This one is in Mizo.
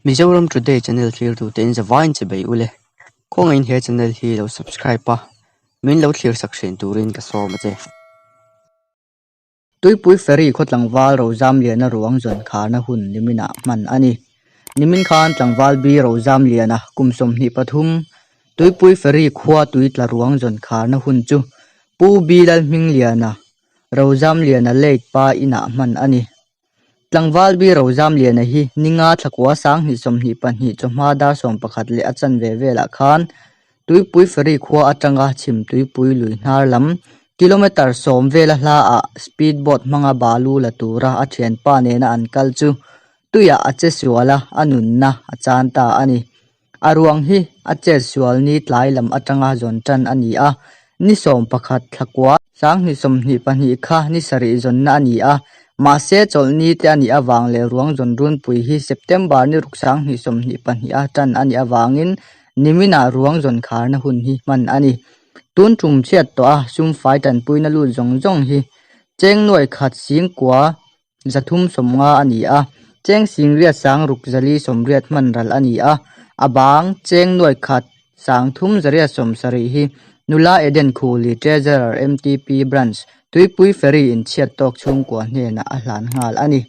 Mizoram Today channel thlirtute in zavaiin che bei ule. Khawngaihin he channel hi lo subscribe a, min lo thlir sak thin turin ka sawm a che. Tuipui Ferry khaw tlangval Rozamliana ruang zawn kharna hun niminah hman a ni. Nimin khan tlangval B Rozamliana kum 23 Tuipui Ferry khua tui tla ruang zawn kharna hun chu Pu B Lalhmingliana Rozamliana late pa inah hman a ni. Tlangval bi Rozamliana hi ninga thlakua 2022 chawhma dar 11 leh a chanve velah khan Tuipui Ferry khua atanga chhim Tuipui lui hnar lam kilometre 10 vela hlaah speed boat hmanga balu la tura a thianpa nena an kal chu tuiah a che sual a, a nunna a chan ta a ni. A ruang hi a chet sual ni tlai lam atanga zawn tan a ni a, ni 11 thlakua 2022 kha ni sarih zawnna a ni a, mahse chawlhni te a nih avang leh ruang zawn runpui hi September ni ruk 2022 a tan a nih avangin niminah ruang zawn kharna hun hi hman a ni. Tun tum chhiat tawh a sumfai tanpuina lut zawng zawng hi cheng nuai khat singkua 350 a ni a, cheng singriat sang ruk 480 hman ral a ni a, a bang cheng nuai khat sang thum zariat sawmsarih hi Nula Eden Khuli Treasurer MTP Branch Tuipui Ferry inchhiat tawk chhungkua hnenah a hlan nghal a ni.